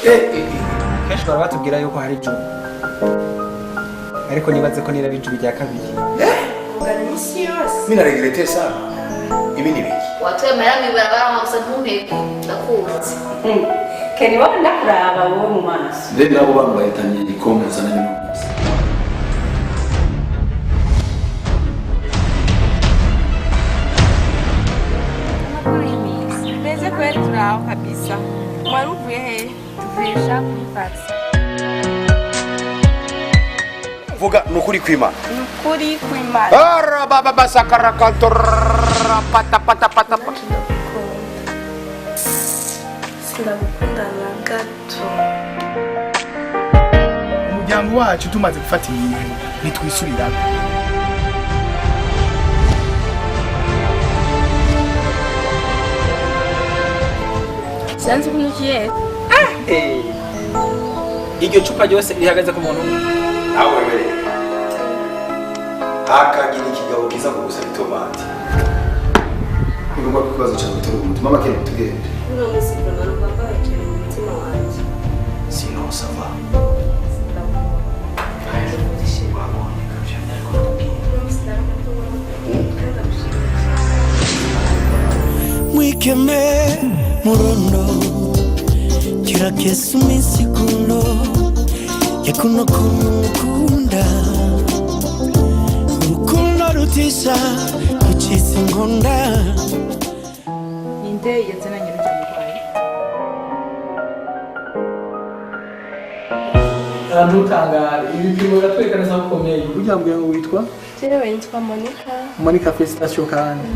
Kenshi bara batubwira yuko hari ijuru, ariko nibaze ko nira ijuru rya kabiri. Mimi naregrete sana. Ibi ni biki? Watwemera mwibarabara nkagusa ntumpeke ndakuzi. Keni wowe ndakuraba wowe mu maso. Rero nabo bambaye igikombe sana n'umunsi. Meze kweli turaho kabisa. Mwari uvuye he? Tuvuye sha kuri taxi. Vuga nukuri kwimana. Nukuri kwimana. Ara baba basakarakantora pata pata pata. Sindagukunda na gato. Umuryango wacu tumaze gufata ingingo nitwisubirako. Sinzi ukuntu ugiye. Iryo cupa ryose rihagaze ku muntu umwe. Nawe wewe. Hakagira ikigabo kiza kugusaba itomati. Nigomba kukibazo cyane bitoro umutima mama kene tugende. Uno munsi vraiment numva mbabaye cyane mu mutima wanjye. Sinon ça va. Mwikeme murondo kirakesa imisigulo yakuno kunukunda urukundo rutisha rucitse inkonda. Ninde yazananye n'urya murwayi? Ntutangare, ibipimo biratwereka neza ko ukomeye. Burya mbwiye ngo witwa? Jewe nitwa Monica. Monica, félicitations kandi.